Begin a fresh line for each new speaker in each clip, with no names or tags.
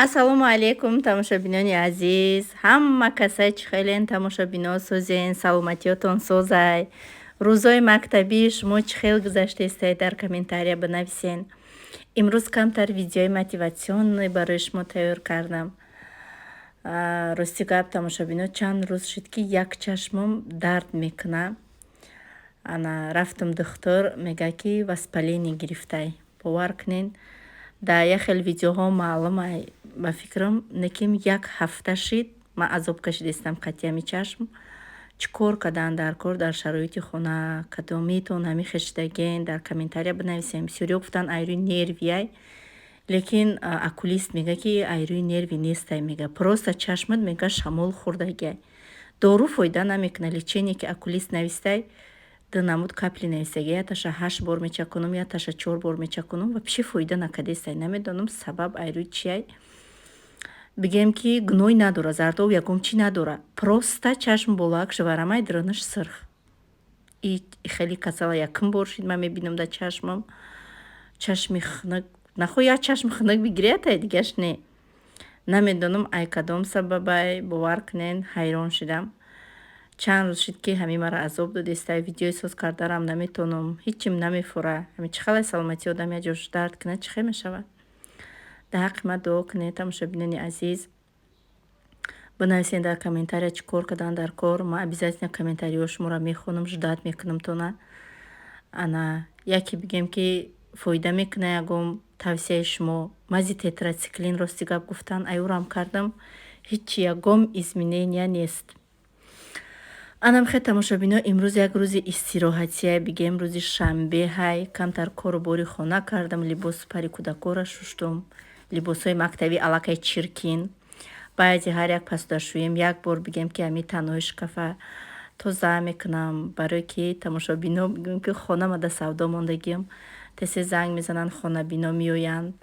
Ассалому алайкум, тамошобинони азиз, ҳама касай чӣ хелен, тамошобино? Созен, саломатиётон созай? Рӯзҳои мактабии шумо чӣ хел гузаштаистай, дар комментария бинависен. Имрӯз камтар видеои мотивационный барои шумо тайёр кардам. Рости гап, тамошобино, чанд рӯз шуд, ки як чашмам дард мекунад. Ана рафтам духтур, мегӯяд, ки воспаление гирифтай. Бовар кунед, дар як хел видеоҳо маълумай, ба фикрам, лекин як ҳафта шид, ман азоб кашидаистам қати ҳами чашм. Чӣ кор кардан дар кор дар шароити хона? Кадомитон ҳами хешидаген, дар комментария бинависем. Бисёриҳо гуфтанд, ай рӯи нервияй, лекин окулист мегӯяд, ки ай рӯи нерви нестай, мега, просто чашмат, мега, шамол хӯрдагиай. Дору фоида намекунад. Лечение, ки окулист навистай, ду намуд капли нависаги, якташа ҳашт бор мечакунам, якташа чор бор мечакунам, вообще фоида накардестай. Намедонам, сабаб ай рӯи чиай. Бигем, ки гной надора, зардоб ягон чӣ надора, просто чашм болоакш варамай, дарунаш сирх. И хеле касала якум бор шид ман мебинам дар чашмам. Чашми хунук нахо, як чашм хунук бигирятай, дигаш не. Намедонам, ай кадом сабабай. Бовар кунед, ҳайрон шудам. Чанд рӯз шуд, ки ҳамин маро азоб додестай, видеои соз карданам наметавонам, ҳечим намефура. Ҳами чӣ халай саломатии одам як ҷош дард кунад, чӣ хел мешавад? Дар ҳаққи ман дуо кунед, тамошобинони азиз. Бинависед дар комментария, чӣ кор кардан дар кор. Ман обязательно комментариҳои шуморо мехонам, ждать мекунам тона. Ана яке бигем, ки фоида мекунад ягон тавсияи шумо. Мази тетрациклин, рости гап, гуфтан, аюрам кардам, ҳечи ягон изменения нест. Анам хел, тамошобино, имрӯз як рӯзи истироҳатия, бигем, рӯзи шанбеҳай. Камтар кору бори хона кардам, либосу пари кӯдакҳоро шуштум, либосҳои мактабӣ аллакай чиркин. Баъди ҳар як пасудашӯем як бор, бигем, ки ҳамин танҳои шкафа тоза мекунам, барое ки, тамошобино, бигӯем, ки хонамада савдо мондагиам, тез занг мезананд, хонабино меоянд.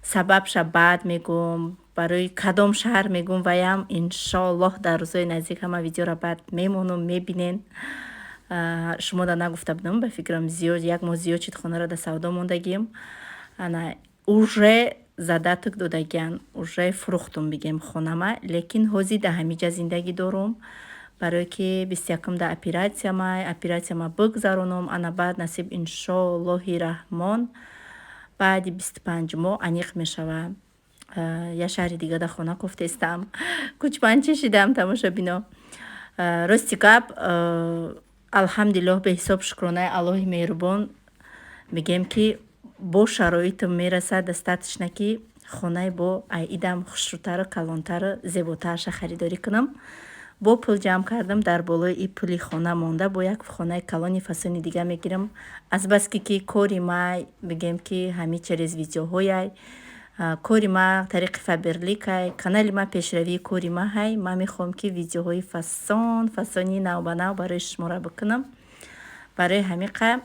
Сабабша баъд мегӯм, барои кадом шаҳр мегӯм, ваям иншоаллоҳ дар рӯзҳои наздик ҳама видеоро баъд мемонам, мебинен. Шумо да нагуфта будам, ба фикрам, зиёд, як моҳ зиёд шид, хонаро да савдо мондагиам. Ана уже задаток додагиан, уже фурӯхтум, бигем, хонама, лекин ҳозир дар ҳамиҷа зиндагӣ дорум, барое ки 21-ум да оператсиямай. Оператсияма бигзаронам, ана баъд насиб, иншоаллоҳи раҳмон, баъди 25 моҳ аниқ мешавад. Як шаҳри дига да хона кофтаистам, кӯчманчӣ шидам, тамошобино. Рости гап, алҳамдулиллоҳ, беҳисоб шукронаи Аллоҳи меҳрубон, мегӯем, ки бо шароитам мерасад достаточно, ки хонаи бо айидам хушрӯтару калонтару зеботарша харидорӣ кунам. Бо пул ҷамъ кардам, дар болои и пули хона монда бо як хонаи калони фасони дига мегирам. Азбаски ки кори ма, бигем, ки ҳами через видеоҳояй, кори ма тариқи Фаберликай, канали ма пешравии кори ма ҳай. Ман мехоҳам, ки видеоҳои фасон фасони навбанав барои шуморо бикунам. Барои ҳамиқа,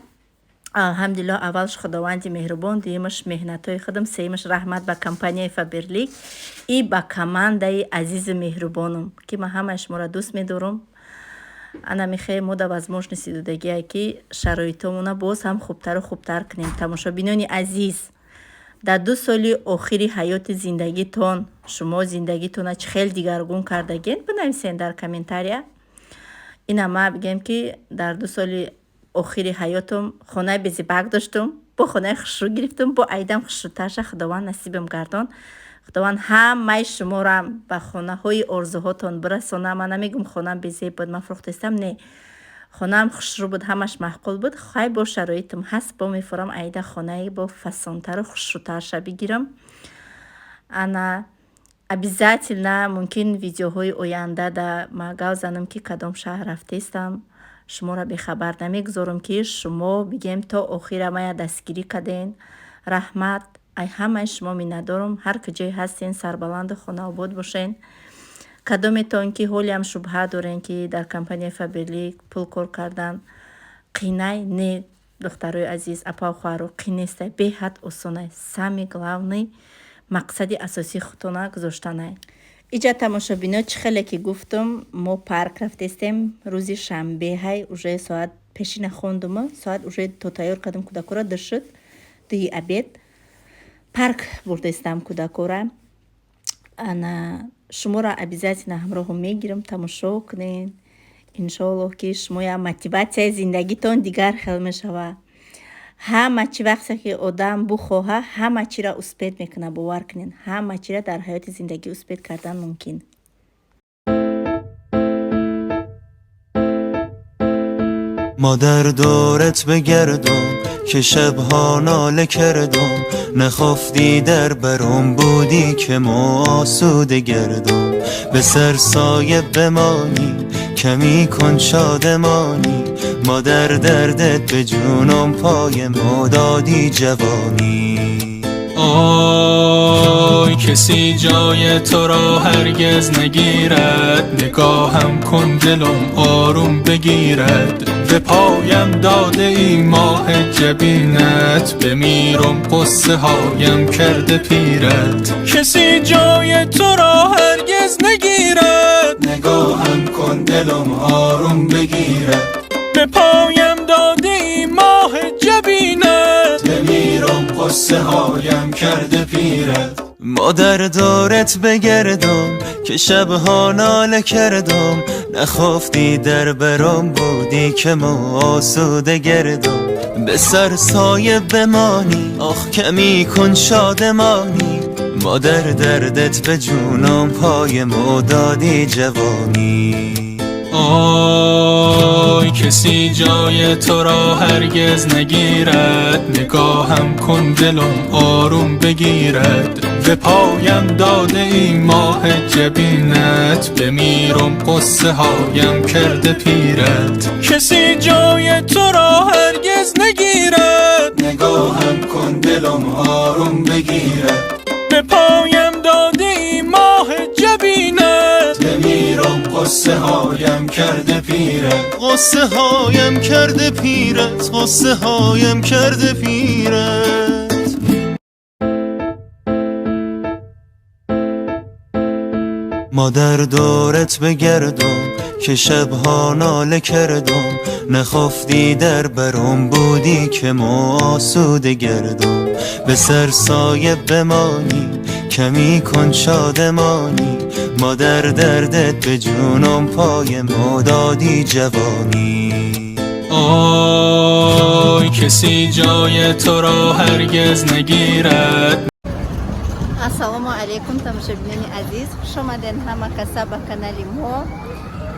алҳамдулиллоҳ, аввалш Худованди меҳрубон, дуюмаш меҳнатҳои худам, сеюмаш раҳмат ба компанияи Фаберлик и ба командаи азизу меҳрубонам, ки ман ҳамаи шуморо дӯст медорам. Ана мехоҳем, мо да возможности додагие, ки шароитомона боз ҳам хубтару хубтар кунем. Тамошобинони азиз, дар 2 соли охири ҳаёти зиндагитон шумо зиндагитона чӣ хел дигаргун кардагед, бинависед дар комментария. Ина ма, бигем, ки дар 2 соли охири ҳаётам хонаи безибак доштум, бо хонаи хушрӯ гирифтум, бо айдам хушрӯтарша Худованд насибам гардон. Худованд ҳамаи шуморам ба хонаҳои орзуҳотон бирасонад. Ман намегӯм, хонаам безеб буд, ман фурӯхтаистам, не, хонаам хушрӯ буд, ҳамаш маъқул буд. Хай, бо шароитам ҳаст, бо мефурам, аида хонаи бо фасонтару хушрӯтарша бигирам. Ана обязательно мумкин видеоҳои оянда да ма гап занам, ки кадом шаҳр рафтаистам. Шуморо бехабар намегузорам, ки шумо, бигем, то охира мая дастгирӣ карден. Раҳмат, ай ҳамаи шумо миннатдорам. Ҳар куҷое ҳастен, сарбаланду хонаобод бошен. Кадометон ки ҳолиам шубҳа дорен, ки дар компанияи Фаберлик пул кор кардан қинай, не, духтарои азиз, апау хоҳаро, қин нестай, беҳад осонай. Самый главный мақсади асосии худтона гузоштанай. Иҷа, тамошобино, чӣ хеле ки гуфтум, мо парк рафтестем. Рӯзи шанбеҳай, уже соат пешина хондума, соат уже то тайёр кардам кӯдакора, 2 шуд, 2-и обед. Парк бурдаистам кӯдакора. Ана шуморо обязательно ҳамроҳам мегирам, тамошо кунед. Иншоаллоҳ, ки шумоям мотиватсияи зиндагитон дигар хел мешавад. Ҳама чӣ, вақте ки одам бухоҳа, ҳама чиро успеть мекунад, бовар кунед, ҳама чиро дар ҳаёти зиндагӣ успеть кардан мумкин.
مادر دورت بگردم که شبها ناله کردم، نخفتی در برم بودی که مو آسوده گردم. به سر سایه بمانی، کمی کن شادمانی، مادر دردت به جونم، پای مو دادی جوانی.
آی کسی جای تو را هرگز نگیرد، نگاهم کن دلم آروم بگیرد. به پایم داده ای ماه جبینت، بمیرم قصه هایم کرده پیرت. کسی جای تو را هرگز نگیرد، نگاهم کن دلم آروم بگیرد. به پایم داده ای ماه جبینت، بمیرم قصه هایم کرده پیرت.
مادر دورت بگردم که شبها ناله کردم، نخفتی در برم بودی که مو آسوده گردم. به سر سایه بمانی، آخ کمی کن شادمانی، مادر دردت به جونم، پای مو دادی جوانی.
آی کسی جای تو را هرگز نگیرد، نگاهم کن دلم آروم بگیرد. به پایم داده ای ماه جبینت، بمیرم قصه هایم کرده پیرت. کسی جای تو را هرگز نگیرد،
نگاهم کن دلم آروم بگیرد.
به پایم داده ای ماه جبینت،
بمیرم قصه هایم کرده پیرت. قصه هایم کرده پیرت، قصه هایم کرده پیرت. مادر دورت بگردم که شبها ناله کردم، نخفتی در برم بودی که مو آسوده گردم. به سر سایه بمانی، کمی کن شادمانی، مادر دردت به جونم، پای مو دادی جوانی.
آی کسی جای تو را هرگز نگیرد.
Ассалому алайкум, тамошобинони азиз, хуш омаден ҳама каса ба канали мо.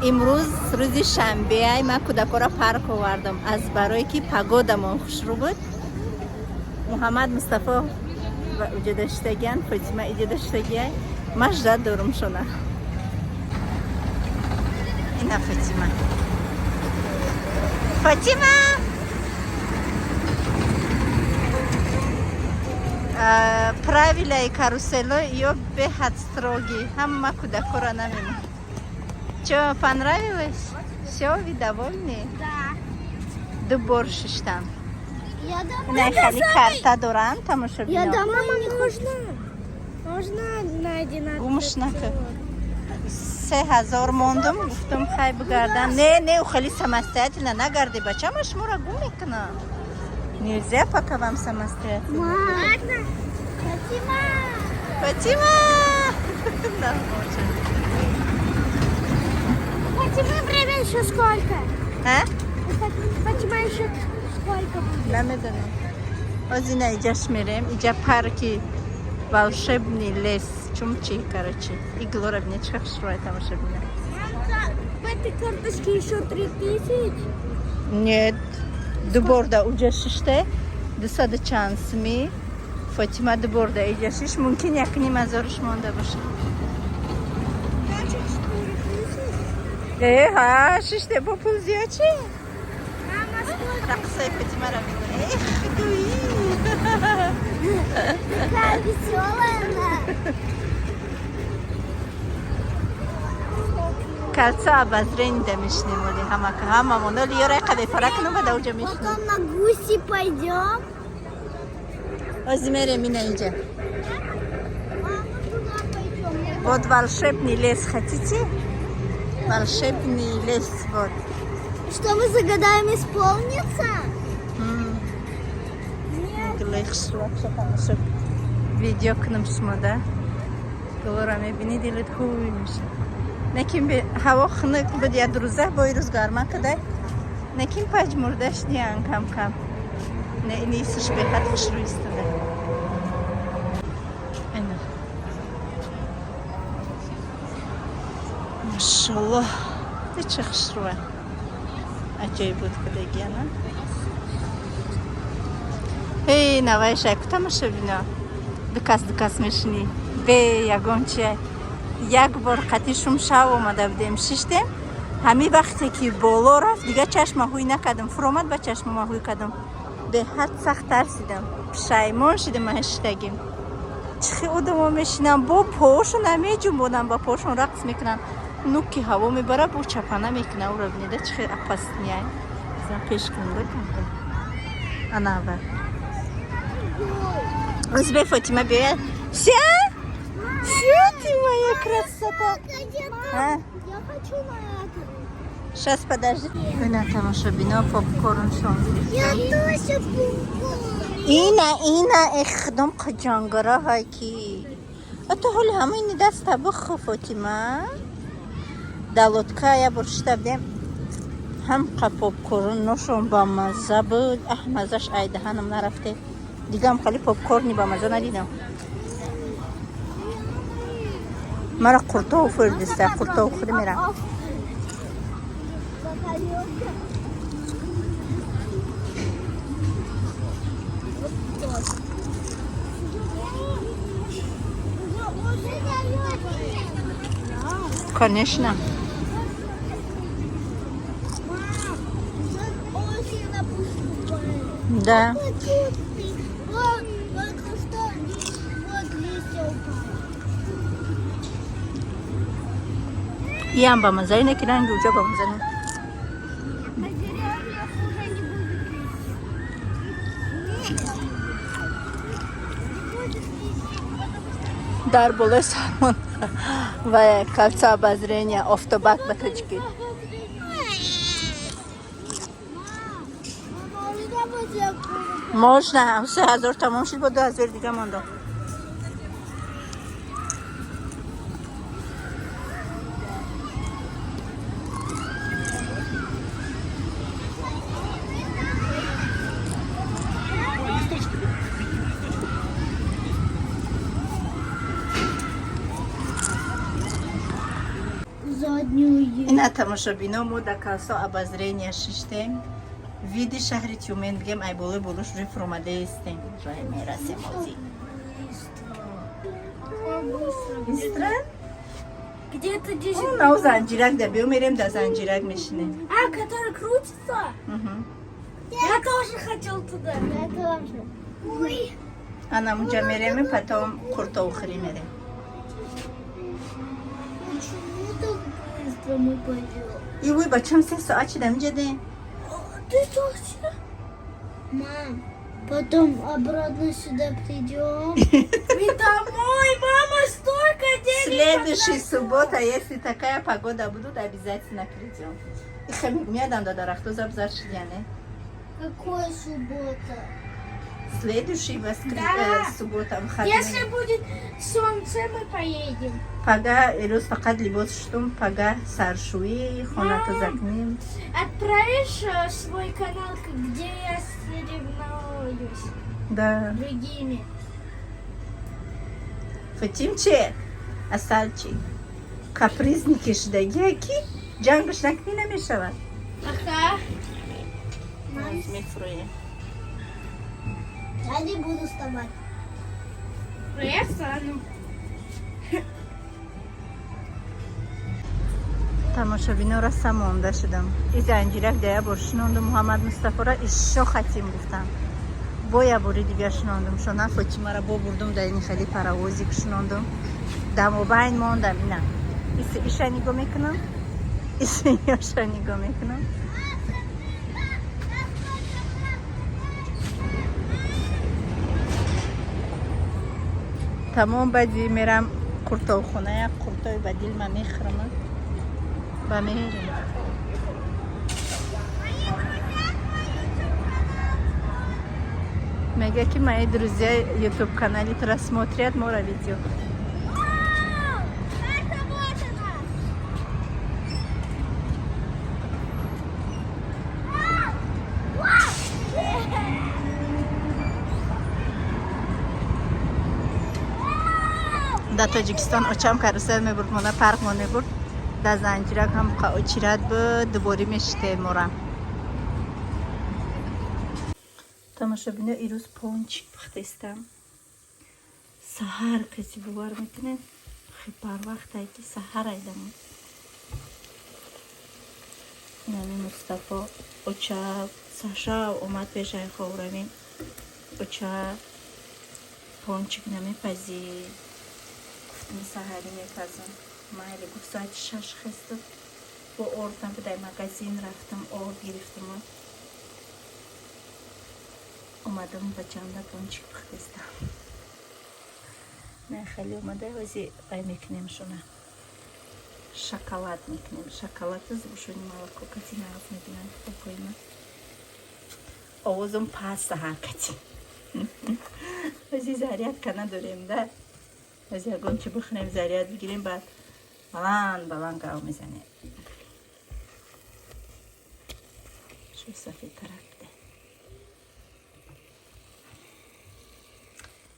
Имрӯз рӯзи шанбеай, ман кӯдакоро парк овардам аз барое ки погодамон хушрӯ буд. Муҳаммад Мустафо иҷода шудагиян, Фотима иҷода шудагияй. Ман ждать дорум шона. Ина Фотима. Фотима! Правилаи карусело ё беҳад строгий. Ҳама кӯдакоро намемон. Чё, понравилось? Всё, вы довольны?
Да.
Ду бор шиштам.
Я домой.
Ина хали карта доранд тамошобино.
Я домой не нужна. Можно на 11.
Гумш накар. 3000 мондум, гуфтум хай бигардам. Не, не, хали самостоятельно нагарди, бача, ма шуморо гум мекунам. Нельзя пока вам самостоятельно.
Ладно. Фатима!
Фатима!
Фатима, время еще сколько?
А?
Фатима, еще сколько будет?
Намедонам. Озина иҷаш мерем. Иҷа парки волшебный лес. Чумчи, короче. Иглора бине, чӣ хушрӯя тамоша бина.
В этой карточке еще 3000?
Нет. Ду борда уҷа шиште, дусаду чанд суми. Фотима ду борда иҷа шиш, мумкин якним ҳазорш монда бошад.
Значит, 4000?
Э, ҳа, шиште бо пул зиёд чи?
Мама, сколько?
Рақсои Фотимаро бини. Эх, гӯи!
Такая веселая она.
Кольцо обозрения да мешинем оли ҳамака ҳамамон. Оли ёрай қаве пара кунум, ба уҷа мешинем.
Потом на гуси пойдем.
Ози мерем ина иҷа.
Мама, туда пойдем.
Вот волшебный лес хотите? Волшебный лес, вот.
Что мы загадаем, исполнится?
Гулои хушрӯ тамошо видео кунам шумо да. Гулора мебинӣ, дилат ҳуй мешавад. Некин ҳаво хунук буд як рӯза, бо рӯз гарма кадай. Некин паҷмурдаш диан кам-кам. Не, нисш беҳад хушрӯ истода. Ина. Машаллоҳ. Чӣ хушрӯа. Аҷоиб буд кадагиана. Эй, навай шайку тамошобино. Дукас дукас мешинӣ. Бе ягон чи. Як бор қати шум шав омада будем, шиштем. Ҳамин вақте ки боло рафт, дига чашма ҳуй накардам. Фуромад, ба чашмама ҳуй кардам. Беҳад сахт тарсидам. Пушаймон шидам аз шиштагим. Чӣ хел одамо мешинанд, бо поошон намеҷунбонанд, ба поошон рақс мекунанд. Нук ки ҳаво мебара, бо чапана мекунад. Ӯро бинеда, чӣ хел опасный ай. Зан пеш кунда камка. Ана ава. Узбе Фотима биёяд. Вся? Вся ты моя красота. А?
Я хочу на это.
Сейчас, подожди. Ина тамошобино попкорн шон.
Я тоже попкорн.
Ина, ина, эхдом қаҷангара ҳай ки. Ато ҳоли ҳама ини даста бихӯ, Фотима. Далотка я бор шита будем. Ҳам қа попкорн ношон бамазза буд. Аҳ, маззаш ай даҳанам нарафте. Дигам хали попкорни бамазза надидам. Мара қуртов фӯрдиста, қуртов хӯрӣ мерам. Конечно. Да. Иам ба мазза, ине ки ранги уҷа ба мазза не. Дар болои сармон ва кольцо обозрения, офтобак ба тоҷикӣ. Можно, 3000 тамом шуд, бо 2000 дига мондо.
Заднюю.
Ина тамошобино, мо дар колесо обозрения шиштем. Види шаҳри Тюмен бигем, ай болои болош уже фуромадаистем. Уже мерасем ози. Быстро?
Где-то здесь.
Нав занҷирак да биё, мерем, да занҷирак мешинем.
А, который крутится?
Мгм.
Я тоже хотел туда. Я тоже. Ой.
Ана мунҷа мерем, потом қуртовхӯрӣ мерем.
Почему так быстро мы пойдем?
И вой, бачам, 3 соат шида миҷаде.
Ты точно? Мам, потом обратно сюда придем. Мы домой, мама, столько денег.
Следующий суббота, если такая погода будут, обязательно придем. Ихе мегумядам да дарахто забзар шидяне.
Какая суббота?
Следующий воскр...
Да.
Суббота, выходные.
Если будет солнце, мы поедем.
Пага ирӯз фақат либос шутум, пага саршӯӣ, хона тоза кунем.
Отправишь свой канал, где я соревнуюсь
Да.
другими?
Фатимче, асалчи. Капризный ки шудагия ки ҷангаш накунӣ намешавад.
Ага.
Мефурӯем.
Я не буду вставать. Я встану.
Тамошобинора, монда шудам. И занҷирак да як бор шинондум Муҳаммад Мустафора, ишо хатим гуфтам. Бо як бори дигар шинондум. Шона Фотимара бо бурдум, дар ини хели паровозик шинондум. Дамобайн мондам ина. Иси иша нигоҳ мекунам, иси ёша нигоҳ мекунам. Тамом, баъди мерам қуртовхона, як қуртои ба дилма мехӯрам ва мерем. Мега ки мои друзья ютуб канали тура смотрят, мора видео. Дар Тоҷикистон очам карусел мебурд, мона парк мон мебурд. Дар занҷирак ҳам очират буд, дуборӣ мешитем мора. Тамошобино, ирӯз пончик пухтестам. Саҳар каси, бовар мекунед? Хе барвақтай ки саҳар айдам. Инами Мустафо оча сашав омад пешай ховравин. Оча, пончик намепазӣ? Гуфтам, саҳарӣ мепазам. Майли, гуфт, соати 6 хестам. Бо орд набудай, магазин рафтам, орд гирифтаму омадам, бачамда пончик пухтестам. Не, хеле омада, ҳози вай мекунем шуна. Шоколад мекунем. Шоколаду сгущённое молоко кати нағз мебинам кӯдакои ман. Овозум паст саҳар кати. Ҳози зарядка надорем да. Ҳози ягон чи бихӯрем, заряд бигирем, баъд баланд баланд гав мезанем. Шу сафедтарак биде.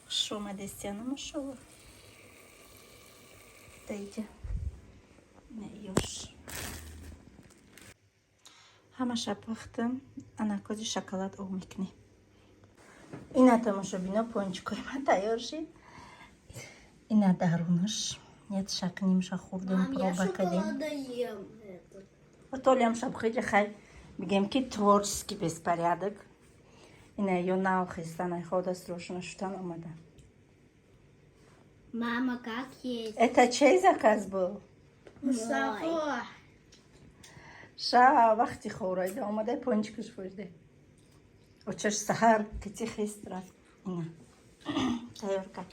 Хуш омадестиана, машалло. Даиҷа. Ёш. Ҳамаша пухтам, анакози шоколад об мекунем. Ина, тамошобино, пончикои ман тайёр шид. Ина дарунаш. Як шакнимша хӯрдем,
Мам, я
проба кардем.
шоколада ем. Этот.
Толям шабхиҷа хай бигем ки творческий беспорядок. Ина ё нав хестан, ай ход дастрошона шутан омада.
Мама, как есть?
Это чей заказ был?
Мустафа.
Ша вақти хӯрайда омада, пончикаш фурде. Очаш саҳар кати хест рафт. Ина. Тайёр кард.